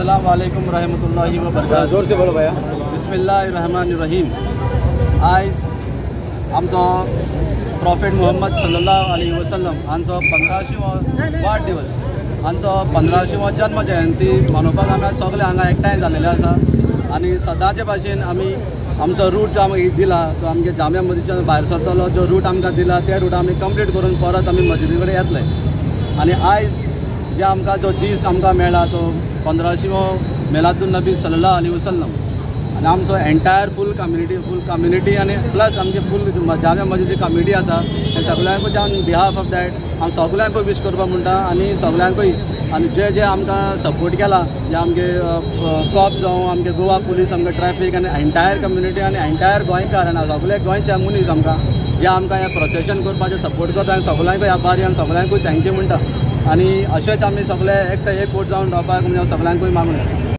अस्सलाम वालेकुम रहमतुल्लाहि व बरकातहू। जोर से बोलो भैया। बिस्मिल्लाहिर्रहमानिर्रहीम। आयज आमचो प्रॉफेट मुहम्मद सल्लल्लाहु अलैहि वसल्लम हांचो 1500वो वाडदिवस, हांचो 1500वो जन्म जयंती मनोवपाक आमी सगळे हांगा एकठांय जाल्लेले आसा। आनी सदांचे भाशेन आमी आमचो रूट जो आमी दिला तो आमगे जामिया मस्जिदच्यान भायर सरतलो जो रूट आमकां दिला त्या रूट आमी कंप्लीट करून परत आमी मस्जिदी कडेन येतले। आनी आयज जे आमकां जो दीस आमकां मेळ्ळा तो 1500वो मिलादुन नबी सल्लल्लाहु अलैहि वसल्लम, आनी आमचो एंटायर फूल कम्युनिटी आनी प्लस आमगे फूल जामिया मस्जिदी कमिटी आसा ते सगळ्यांकूच ऑन बिहाफ ऑफ that हांव सगळ्यांकूय वीश करपाक म्हणटा। आनी सगळ्यांकूय आनी जे जे आमकां सपोर्ट केला, जे आमगे कॉप जावं, आमगे गोवा पुलीस, आमगे ट्रॅफीक आनी एंटायर कम्युनिटी आनी एंटायर गोंयकार आनी सगळे गोंयचे मनीस आमकां जे आमकां हें प्रोसेशन करपाचें सपोर्ट करता आनी सगळ्यांकूय आभारी आनी सगळ्यांकूय thank you म्हणटा। आनी अशेंच आमी सगळे एकठांय एकवट जावन रावपाक म्हणजे सगळ्यांकूय मागून येता।